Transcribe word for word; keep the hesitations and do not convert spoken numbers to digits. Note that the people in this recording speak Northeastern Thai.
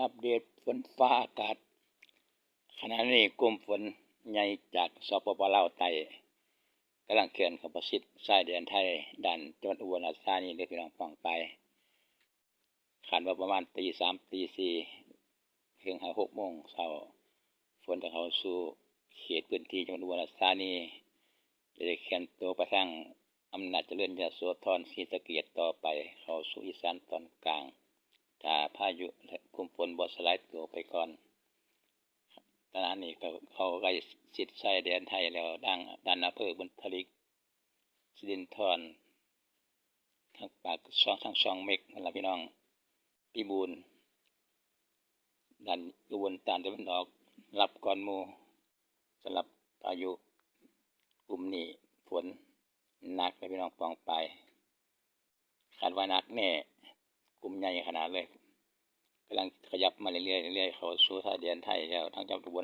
อัปเดตฝนฟ้าอากาศ ขณะนี้กลุ่มฝนใหญ่จาก สปป ลาวใต้ กำลังเคลื่อนเข้าประชิดชายแดนไทย ด้านจังหวัดอุบลราชธานีเด้อพี่น้องป้องไป คาดว่าประมาณตีสามตีสี่ ถึงหาหกโมงเช้า ฝนจะเข้าสู่เขตพื้นที่จังหวัดอุบลราชธานี จะได้เคลื่อนตัวไปทางอำนาจเจริญ ยโสธร ศรีสะเกษต่อไป เข้าสู่อีสานตอนกลาง ถ้าพายุและกลุ่มฝนบ่สลายตัวไปก่อน ขณะนี้ก็เขาใกล้ชิดชายแดนไทยแล้ว ด้าน ด้านอำเภอบุญทลิก สิรินธร ทางปากช่อง ทางช่องเม็กนั่นล่ะพี่น้อง พิบูล ด้านอุบลด้านตะวันออก รับก่อนหมู่ สำหรับพายุกลุ่มนี้ฝนหนักเลยพี่น้องป้องไป คาดว่าหนักแน่ กลุ่มใหญ่ขนาดเลย กำลังขยับมาเรื่อยๆ เรื่อยๆ เข้าสู่ชายแดนไทยแล้ว ทางจังหวัดอุบล